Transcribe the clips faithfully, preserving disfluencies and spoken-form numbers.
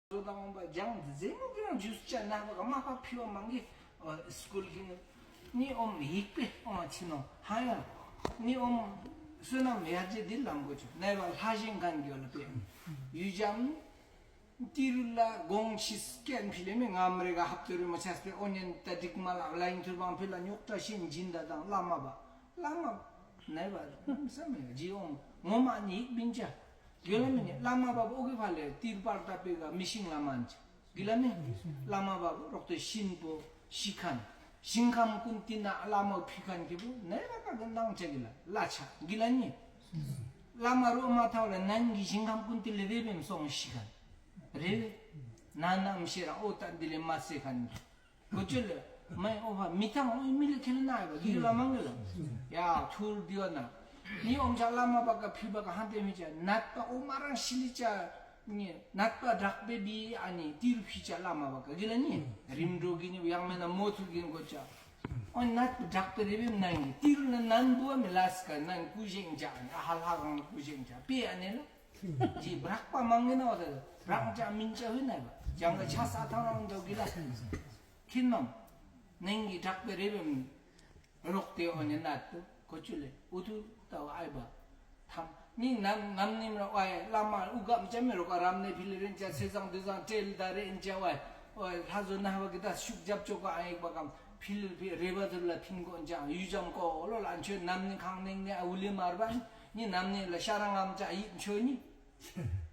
བཟོ་དང་འོང་པ་ལྗང་ཟེ་མོ་གི་རང་ཇུས་ཅ་ན་བ་ག་མ་པ་ཕི་བ་མང་གི་སྐུལ་གི་ནི་ཨོམ་ཡིག་པེ་ཨོ་ཆི་ནོ་ཧ་ཡ་ནི་ཨོམ་བསོད་ནམས་ཡར་རྒྱས་འདི་ལམ་གོ་ཆུ་ནའི་བ་ལྷ་ཞིང་གན་གི་ལ་པེ་ཡུལ་ལྗང་ཏི་རུ་ལ་དགོང་ཕྱི་སྐད་ཕི་ལེ་མི་ངམ་རེ་ག་ཧབ་ཏུ་རུ་མ་ཆ་སྟེ་ཨོ་ཉན་ད་འགྲིག་མ་ལ་ལ་ཡིན་ཐུར་བང་ཕི་ལ་རྙོག་དྲ་ཤིན་སྦྱིན་ད་དང་བླ་མ་བ་བླ་མ་ནའི་བ་བསམ་མེ་ཇི་ཨོང་ངོ་མ་ནི་ཡིག་སྦྱིན་ཅ། དགེ་ལ་མི་ནི་བླ་མ་བ་བ་ཨོ་གི་ཕ་ལེ་ཏིར་པར་ད་པེ་ག་མི་ཤིང་ལ་མན་ཅ། དགེ་ལ་མི་བླ་མ་བ་བ་རོག་ཏེ་ཤིན་པོ་ཤི་ཁན་ཞིང་ཁམས་ཀུན་ཏི་ན་བླ་མ་ཕི་ཁན་གི་བུ་ནའི་བ་ག་གི་ནང་ཅ་གི་ལ་ལ་ཆ་དགེ་ལ་ནི་བླ་མ་རོ་མ་ཐའོ་ལ་ནན་གི་ཞིང་ཁམས་ཀུན་ཏི་ལེ་རེ་བེམ་སོང་ཤི་ཁན་རེ་བེ་ན་ནམ་ཤེ་ར་ཨོ་ད་འདི་ལེ་མ་སེ་ཁན་གི་གོ་ཅོ་ལེ། མའི་ཨོ་ཕ་མི་ཐང་ཨོ་མི་ལེ་ཁེ་ལེ་ན་ཡ་བ་གི་ལ་མང་གི་ལ། ཡ་ཐུར་དི་བ་ན། ནི་ཨོམ་ཆ་བླ་མ་བ་ག་ཕི་བ་ག་ཧན་ཏེ་མི་ཅ་ནད་པ་ཨོ་མ་རང་ཤི་ལི་ཅ། ནི་ནད་པ་དྲག་པེ་བི་ཨ་ནི་ཏི་རུ་ཕི་ཅ་བླ་མ་བ་ག་གི་ལ་ནི་རིམ་གྲོ་གི་ནི་ཡང་མེ་ན་མོ་ཐུར་གི་ནི་གོ་ཅ། ཨོ་ནད་པ་དྲག་པེ་རེ་བེ་ནང་གི་ཏི་རུ་ན་ནན་བུ་བ་མི་ལ་སི་ཀ་ནན་ཀུ་ཞེང་ཅ་ཨ་ནི་ཨ་ཧ་ལ་ཧ་གང་ཀུ་ཞེང་ཅ་པེ་ཨ་ནི་ལ། ཇི་བྲག་པ་མང་གི་ན་བ་ད་བྲག་ཅ་མིན་ཅ་ཧུ་ན་བ་ཅང་ག་ཆ་ས་ཐང་རང་འདོ་གི་ལ། ཁྱིམ་ནང་ནང་གི་དྲག་པའི་རེ་བའི་རོགས་དེ་འོ་ནི་ནད་དུ་གོ་ཆུ་ལེ་ཨུ་ཐུ་ཏ་བ་ཨའི་བ་ཐམ་ནི་ནམ་ནམ་ནིམ་ར་ཨའི་བླ་མ་ཨུ་གམ་ཅ་མི་རོ་ཀ་རམ་ནེ་ཕི་ལི་རིན་ཅ་སེ་ཟང་དུ་ཟང་སྤྲེལ་ད་རེ་ཨིན་ཅ་བ་ཨོ་ལྷ་བཟོ་ན་བ་གི་ད་ཤུགས་རྒྱབ་ཅོ་ག་ཨའི་བ་གམ་ཕི་ལི་ཕི་རེ་བ་ཐུར་ལ་ཕིན་གོ་ཨིན་ཅ་ཡུ་ཇམ་ཀོ་ལོ་ལ་ཆོས་ནམ་ནི་ཁང་ནིང་ནི་ཨ་ཨུ་ལི་མར་བ་ནི་ནམ་ནི་ལ་ཤ་རང་ངམ་ཅ་ཡིད་ཆོས་ནི།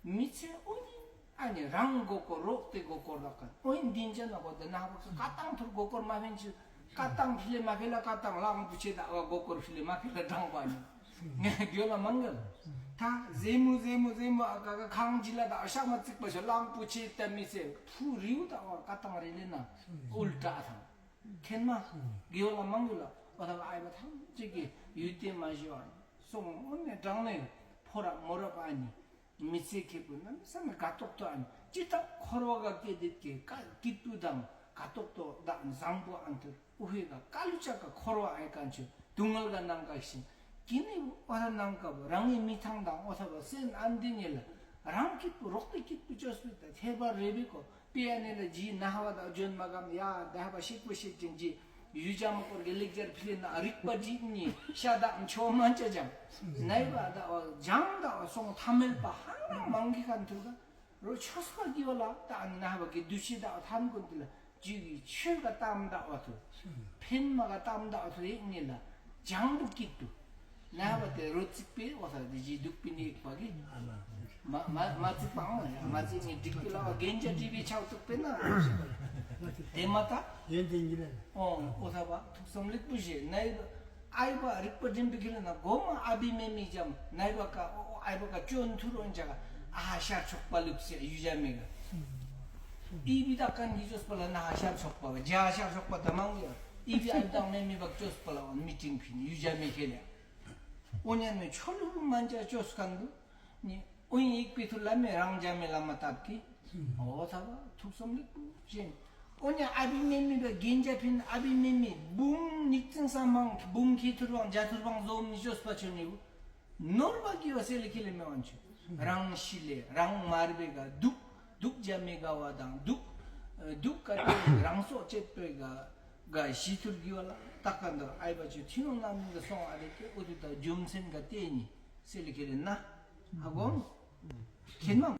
མི་ཚེ་ཨོ་ནི་ཨ་ནི་རང་མགོ་སྐོར་རོགས་དེ་མགོ་སྐོར་ལ་ཀ་ཨོ་ཡིན་འདིན་ཅན་ན་གོ་དེ་ན་བ་ཀ་ཀ་ཏང་ཐུར་མགོ་སྐོར་མ་ཕན་ཆུ་ཀ་ཏང་ཕི་ལེ་མ་ཕི་ལ་ཀ་ཏང་ལང་པུ་ཆེ་ད་བ་མགོ་སྐོར་ཕི་ལེ་མ་ཕི་ལ་དྲང་པ་ནི་ངས་རྒྱོ་ལ་མང་གི་ད་ཟེ་མུ་ཟེ་མུ་ཟེ་མུ་ཨ་ཀ་ཀ་ཁང་ཇི་ལ་ད་ཨ་ཤ་མ་ཙིག་པ་ཤ་ལང་པུ་ཆེ་ད་མི་ཚེ་ཕུ་རིའུ་ད་བ་ཀ་ཏང་རེ་ལེ་ན་ཨུལ་ཏྲ་ཐང་ཁེན་མ་རྒྱོ་ལ་མང་གི་ལ་ཨོ་ད་བ་ཨའི་བ་ཐང་ཅིག་གི་ཡུལ་དེ་མ་ཞི་བ་སོང་ཨོ་ནས་དྲང་ནས་ཕོ་ར་མོ་ར་པ་ནི། མི་ཚེ་ཁེ་པོ་ན་བསམ་ན་དགའ་ཏོག་ཏོ་ཨན་ཅི་ལྟ་འཁོར་བ་ག་སྐད་དེ་ཀེ་ཀ་སྐྱིད་སྡུག་དང་དགའ་ཏོག་ཏོ་དང་བཟང་པོ་ཨན་ཐུར་ཨུ་ཧེ་ག་ཀ་ལུ་ཅག་ག་འཁོར་བ་ཨེ་ཀ་ཆུ་སྡུག་བསྔལ་ག་ནང་ག་ཤིང་ཀི་ནི་ཨོ་ར་ནང་ག་བོ་རང་ངི་མི་ཐང་དང་ཨོ་ཐ་བ་སེན་ཨན་དི་ཉེ་ལ་རང་སྐྱིད་པོ་རོག་ཏེ་སྐྱིད་པོ་ཅོས་པི་ད་ཐེ་བ་རེ་བི་ཀོ། པེ་ཨ་ནེ་ལ་ཇི་ན་ཧ་བ་དང་ཇོན་མ་གམ་ཡ་ད་ཧ་བ་ཤེག་པོ་ཤེག་ཅིང་ཇི་ཡུ་ཅ་མ་སྐོར་གི་ལེགས་སྦྱར་ཕི་ལེ་ན་རིག་པ་ཇི་ནི་ཤ་དག་མཆོག་མ་ཅ་ཅང་ནའི་བ་ད་བ་ཇང་ད་བ་སོང་ཐ་མལ་པ་ཧང་མང་གི་ཁན་ཐུར་ག་རོ་ཆོས་པ་གི་བ་ལ་ད་ཨ་ནེ་ན་ཧ་བ་གི་དུ་ཤི་ད་བ་ཐམ་ཀུན་ཏི་ལ་ཇུ་གི་ཆོས་ག་ཏམ་ད་བ་ཐུར་ཕེན་མ་ག་ཏམ་ད་བ་ཐུར་ཡེ་ནི་ལ་ཇང་བུ་སྐྱིད་དུ། ན་བ་དེ་རོ་ཙིག་པའི་འོ་ས་དེ་ཇི་སྡུག་པའི་ནི་ཡིག་པ་གི། མ་མ་མ་ཙིག་པའང་མ་ཡ་མ་ཙིག་ནི་འགྲིག་གི་ལ་བ་རྒན་ཇ་དྲི་བའི་ཆགས་ཐུག་པས་ན། དེ་མ་ད། ཡོན་ཏན་གྱི་ལ། ཨོ་འོ་ས་བ་ཐུགས་བསམ་ལེགས་པོ་བཞེས་ནའི་བ་ཨའི་བ་རིག་པ་འགྲིམ་པའི་གི་ལ་ན་གོ་མ་ཨ་བི་མེ་མི་ཇམ་ནའི་བ་ཀ་ཨོ་ཨའི་བ་ཀ་ཅོན་ཐུར་འོན་ཇ་ག་ཨ་ཧ་ཤར་ཆོག་པ་ལུགས་སེ་ཡུ་ཇ་མེ་ག་ཨི་བི་ད་ཀན་གི་ཅོས་པ་ལ་ན་ཧ་ཤར་ཆོག་པ་བ་ཇ་ཧ་ཤར་ཆོག་པ་ད་མང་གི་ཨི་བི་ཨའི་དང་མེ་མི་བ་ཅོས་པ་ལ་བ་མི་ཏིང་ཕིན་ཡུ་ཇ་མེ་ཁེ་ལ། ཨོ་ཉན་མེ་ཆོ་ལུ་མན་ཅ་ཅོས་ཁན་དུ། ནི་ཨོ་ཡིག་པི་ཐུ་ལ་མེ་རང་ཇ་མེ་ལ་མ་ཏབ་ཀི། ཨོ་ཐ་བ་ཐུགས་བསམ་ལེགས་པོ་བཞེས། ཨོ་ཉན་ཨ་བི་མེ་མི་བ་རྒན་ཇ་ཕིན་ཨ་བི་མེ་མི་བུམ་ཉིག་ཙིང་སམ་བང་བུམ་ཁི་ཐུར་བང་ཇ་ཐུར་བང་ཟོམ་ནི་ཅོས་པ་ཆོ་ནི་བུ། ནོར་བ་གི་བ་སེ་ལེ་ཁི་ལེ་མེ་བན་ཆུ། རང་ཤི་ལེ་རང་མར་བེ་ག་སྡུག་སྡུག་ཇ་མེ་ག་བ་དང་སྡུག་སྡུག་ག་ཏེ་རང་སྲོག་བཅད་པེ་ག་ག་ཤི་ཐུར་གི་བ་ལ་ཏག་ཀ་འདོར་ཨའི་བ་ཆུ་ཐི་ནོ་ནམ་ག་སོང་ཨ་རེ་ཀེ་ཨུ་ཐུ་ད་ཇུམ་སེན་ག་ཏེ་ནི་སེ་ལེ་ཁེ་ལེ་ན་ཧ་གོ་ཁེ་ན།